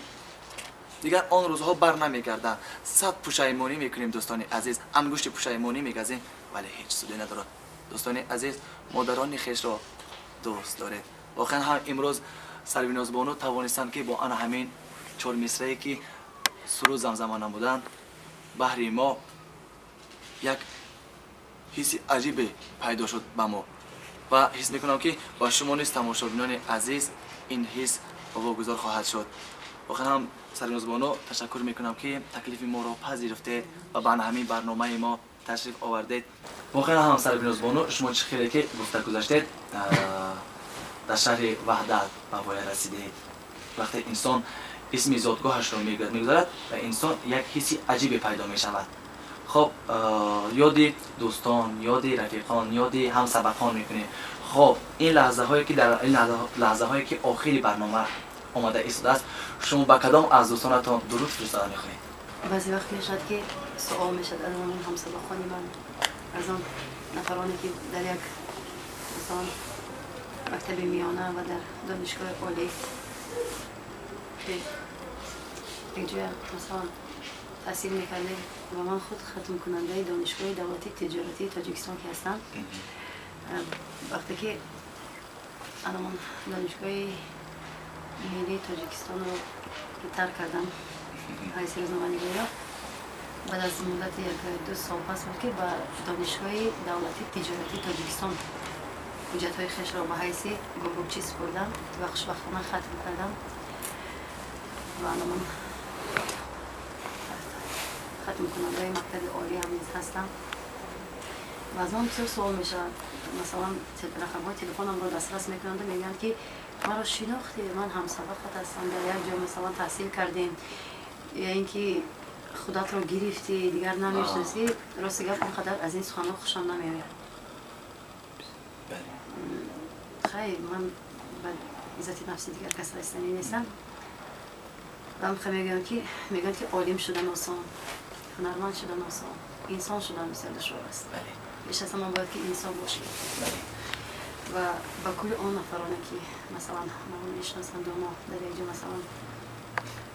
[SPEAKER 1] дигар он рӯзҳо бар намегарданд. Сад пушаймонӣ мекунем, дӯстони азиз, ангушти пушаймонӣ мегазем, вале ҳеҷ суде надорад. Дӯстони азиз, модарони хешро дӯст доред. Воқеан ҳам имрӯз Сарвинозбону тавонистанд, ки бо ана ҳамин чор мисрае, ки суруд замзама намуданд, баҳри мо як ҳисси аҷибе пайдо шуд ба мо ва ҳис мекунам, ки ба шумо низ, тамошобинони азиз, ин ҳис вогузор хоҳад шуд. Воқеан ҳам, Сарвинозбону, ташаккур мекунам, ки таклифи моро пазируфтед ва ба ана ҳамин барномаи мо ташриф овардед. Воқеан ҳам, Сарвинозбону, шумо чӣ хеле ки гуфта гузаштед, дар шаҳри Ваҳдат ба воя расидед. Вақте инсон исми зодгоҳашро мегузарад, ба инсон як ҳисси аҷибе пайдо мешавад. Хоб, ёди дӯстон, ёди рафиқон, ёди ҳамсабақон мекунем. Хоб, ин лаҳзаҳое ки дар ин лаҳзаҳое ки охири барнома омада истодааст, шумо ба кадом аз дӯстонатон дуруд фиристода мехоҳед?
[SPEAKER 2] Баъзе вақт мешавад, ки суол мешавад аз он ҳамсабақони ман, аз он нафароне, ки дар як, масалан, мактаби миёна ва дар донишгоҳи олӣ якҷоя, масалан, таҳсил мекардем. Ва ман худ хатмкунандаи Донишгоҳи давлатии тиҷоратии Тоҷикистон ки ҳастам, вақте ки анамон Донишгоҳи миллии Тоҷикистонро тарк кардам, ҳайси рӯзноманигориро, баъд аз муддати як ду сол пас буд, ки ба Донишгоҳи давлатии тиҷоратии Тоҷикистон ҳуҷҷатҳои хешро ба ҳайси гумрукчӣ супурдам ва хушбахтона хатм кардам ва анамон хатмкунандаи мактаби олӣ ҳам низ ҳастам. Ва аз ман бисёр суол мешавад, масалан, рақамҳои телефонамро дастрас мекунанду мегӯянд, ки маро шинохтӣ, ман ҳамсабақат ҳастам, дар як ҷо, масалан, таҳсил кардем, ё ин ки худатро гирифтӣ, дигар намешиносӣ. Рости гап, он қадар аз ин суханҳо хушам намеояд. Хай, ман ба иззати нафси дигар кас расиданӣ нестам. Ва мегӯянд, ки олим шудан осон, ҳунарманд шудан осон, инсон шудан бисёр душвор аст. Пеш аз ҳама бояд, ки инсон бошӣ. Ва ба кулли он нафароне, ки, масалан, маро мешиносанду мо дар як ҷо, масалан,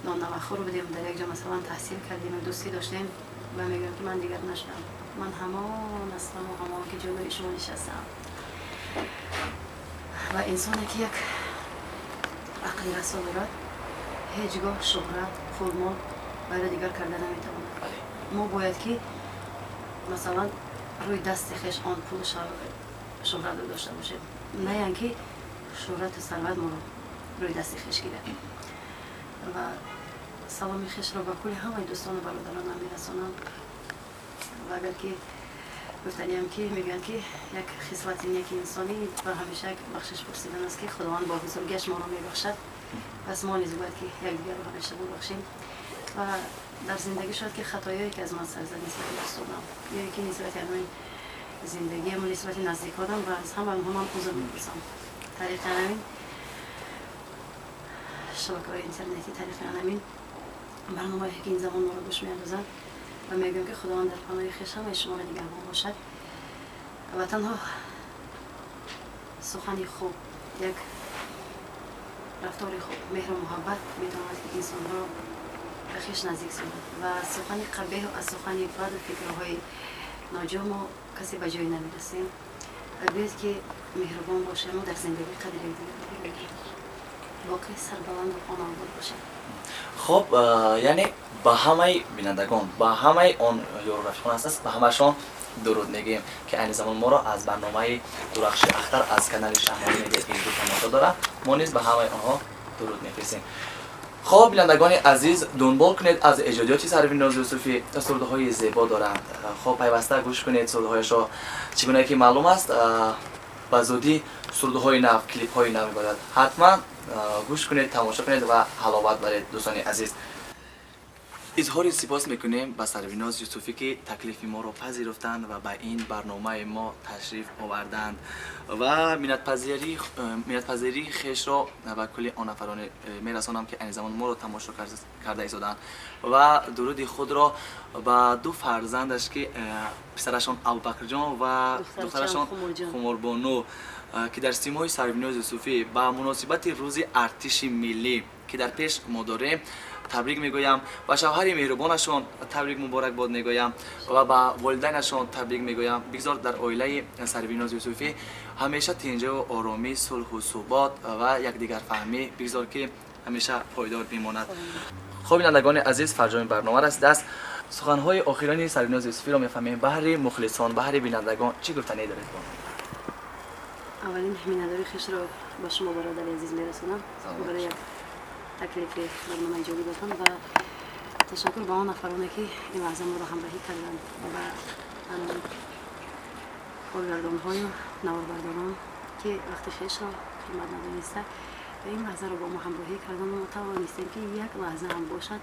[SPEAKER 2] ноннавахӯр будем, дар як ҷо, масалан, таҳсил кардем, дӯстӣ доштем, ва мегӯям, ки ман дигар нашудам, ман ҳамон ҳастаму ҳамон, ки ҷилӯи шумо нишастам. Ва инсоне, ки як ақли расо дорад, ҳеҷ гоҳ шӯҳрат, пулмол вайро дигар карда наметавонад. Мо бояд, ки, масалан, рӯи дасти хеш он пулу шӯҳратро дошта бошем, на ян ки шӯҳрату сарват моро рӯи дасти хеш гирад. Ва саломи хешро ба кулли ҳамаи дӯстону бародаронам мерасонам. Ва агар ки гуфтаниям, ки мегӯянд, ки як хислати неки инсонӣ ва ҳамеша як бахшиш пурсидан аст, ки Худованд бо бузургиаш моро мебахшад. Пас мо низ бояд, ки якдигарро ҳамеша бубахшем. Ва дар зиндагӣ шояд, ки хатоёе, ки аз ман сар зад нисбати дӯстонам ё ки нисбати ҳамин зиндагиам, нисбати наздиконам, ва аз ҳама онҳо ман узр мепурсам. Тариқи ҳамин шабакаҳои интернетӣ, тариқи ҳамин барномаҳое, ки ин замон моро гӯш меандозанд, ва мегӯям, ки Худованд дар паноҳи хеш ҳамаи шуморо нигаҳбон бошад. Ва танҳо сухани хуб, як рафтори хуб, меҳру муҳаббат метавонад, ки инсонҳоро ба хеш наздик созад. Ва сухани қабеҳу аз сухани баду фикрҳои ноҷо мо касе ба ҷое намерасем. Ва биёед, ки меҳрубон бошем, дар зиндагӣ қадри якдигарро бигирем. Боқӣ сарбаланду хонаобод бошед.
[SPEAKER 1] Хуб, яъне ба ҳамаи бинандагон, ба ҳамаи он ёру рафиқон ҳаст, ба ҳамашон дуруд мегӯем, ки айни замон моро аз барномаи Дурахши Ахтар аз канали Шаҳнози Медиа HD тамошо дорад. Мо низ ба ҳамаи онҳо дуруд мефирстем. Хоб, бинандагони азиз, дунбол кунед аз эҷодиёти Сарвиноз Юсуфӣ, сурудҳои зебо доранд. Хоб, пайваста гӯш кунед сурудҳояшро. Чӣ гуна ки маълум аст, ба зудӣ сурудҳои нав, клипҳои нав мебарад. Ҳатман гӯш кунед, тамошо кунед ва ҳаловат баред. Дӯстони азиз, изҳори сипос мекунем ба Сарвиноз Юсуфӣ, ки таклифи моро пазируфтанд ва ба ин барномаи мо ташриф оварданд, ва миннатпазирии хешро ба кулли он нафароне мерасонам, ки айни замон моро тамошо карда истоданд, ва дуруди худро ба ду фарзандаш, ки писарашон Абубакрҷон ва духтарашон Хуморбону, ки дар симои Сарвиноз Юсуфӣ ба муносибати Рӯзи Артиши Миллӣ, ки дар пеш мо дорем, табрик мегӯям, ба шавҳари меҳрубонашон табрик муборакбод мегӯям ва ба волидайнашон табрик мегӯям. Бигзор дар оилаи Сарвиноз Юсуфӣ ҳамеша тинҷаву оромӣ, сулҳу субот ва якдигарфаҳмӣ бигзор, ки ҳамеша пойдор бимонад. Хоб, бинандагони азиз, фарҷоми барнома расидааст. Суханҳои охирини Сарвиноз Юсуфиро мефаҳмем. Баҳри мухлисон, баҳри бинандагон чӣ гуфтанӣ доред?
[SPEAKER 2] Аввалин миннатдории хешро ба шумо, бародари азиз, мерасонам барои як таклифи барномаи ҷолибатон ва ташаккур ба он нафароне, ки ин лаҳза моро ҳамроҳӣ карданд, ва коргардонҳою наворбардорон, ки вақти хешро қимат надониста ва ин лаҳзаро бо мо ҳамроҳӣ карданд. Мо тавонистем, ки як лаҳза ҳам бошад,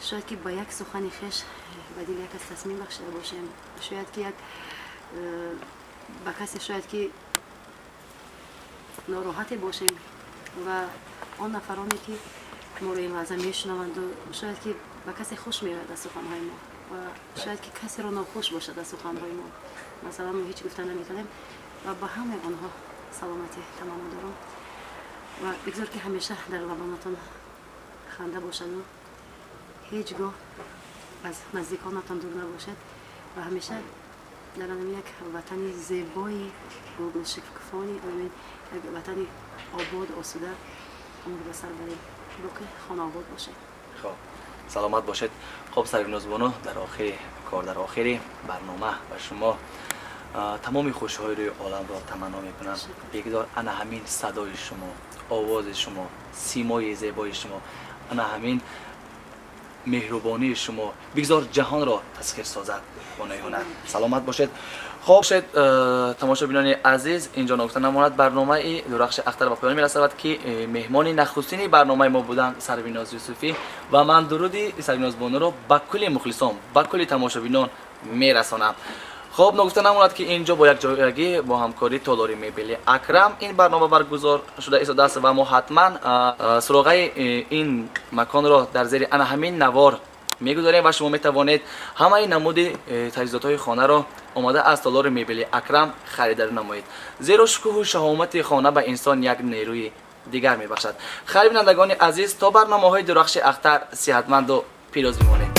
[SPEAKER 2] шояд ки ба як сухани хеш ба дили як кас тасмим бахшида бошем, шояд ки як ба касе шояд ки нороҳате бошем, ва он нафароне, ки моро ин лаҳза мешунаванду шояд ки ба касе хуш меояд аз суханҳои мо ва шояд ки касеро нохуш бошад аз суханҳои мо, масалан, мо ҳеҷ гуфта наметавонем, ва ба ҳамаи онҳо саломатӣ таманно дорам ва бигзор, ки ҳамеша дар лабонатон ханда бошаду ҳеҷ гоҳ аз наздиконатон дур набошед ва ҳамеша дар анами як ватани зебои гулгулшукуфони, анами як ватани ободу осуда умр ба сар баред. Боқӣ хонаобод бошед.
[SPEAKER 1] Хоб, саломат бошед. Хоб, Сарвинозбону, дар охири кор, дар охири барнома ба шумо тамоми хушиҳои рӯи оламро таманно мекунам. Бигзор ана ҳамин садои шумо, овози шумо, симои зебои шумо, ана ҳамин меҳрубонии шумо бигзор ҷаҳонро тасхир созад бонои ҳунар. Саломат бошед. Хоб шед, тамошобинони азиз, инҷо ногуфта намонад, барномаи Дурахши Ахтар ба поён мерасавад, ки меҳмони нахустини барномаи мо буданд Сарвиноз Юсуфӣ, ва ман дуруди Сарвиноз бонуро ба кулли мухлисон, ба кулли тамошобинон мерасонам. Хоб, ногуфта намонад, ки инҷо бо якҷоягӣ бо ҳамкории толори мебели Акрам ин барнома баргузор шуда истодааст ва мо ҳатман суроғаи ин маконро дар зери ана ҳамин навор мегузорем ва шумо метавонед ҳамаи намуди таҷҳизотҳои хонаро омада аз толори мебели Акрам харидарӣ намоед, зеро шукӯҳу шаҳомати хона ба инсон як нерӯи дигар мебахшад. Хайр, бинандагони азиз, то барномаҳои Дурахши Ахтар сиҳатманду пирӯз бимонед.